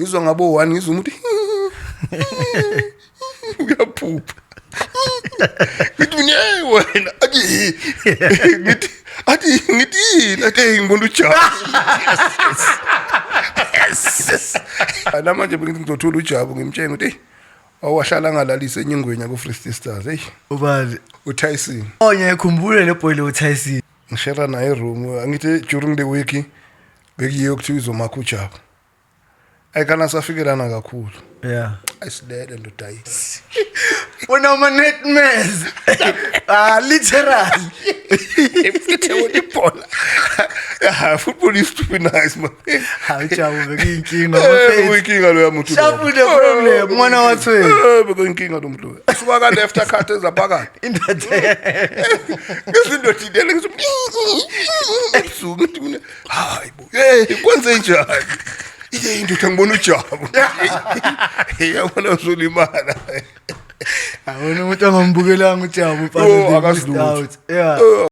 Ngizwa ngabo 1, ngizwa umuntu uyaphupha. Ngithi mina, "Hey wena," athi, ngithi, athi, ngithi yini? Athi, "Hey, ngibona uJabu." Yes. Namanje bengithi ngizothola uJabu, ngimtshela ukuthi, hey, awahlala ngalalisa enye ingwenya ku Free State Stars, hey. Ubani? UTyson. Oh, ngiyakhumbula le boy lo Tyson. Ngishare naye room. Angithi during the week bekuyiyo kuthiwa izomakha uJabu, ayikana safikelana kakhulu. Ayisilele ndoda ayisi. Wona ama nightmares. Ah, literally. Iphethe ibhola. Yeah, football used to be nice, man. Hayi, Jabu bekuyinkinga. Kuyinkinga loya muntu. Sharp the problem, mwana wathweni. Bekuyinkinga lo muntu. Asuka ka left akhathe ezaphakathi. Indoda. Ngezindoda idele ngithi ebusuku, ngithi mina, hayi bo, hey, kwenze njani? Iye indoda, ngibona uJabu. Yabona usulimala. Awona umuntu angambukelanga uJabu. Oh, akazi lutho. Yeah.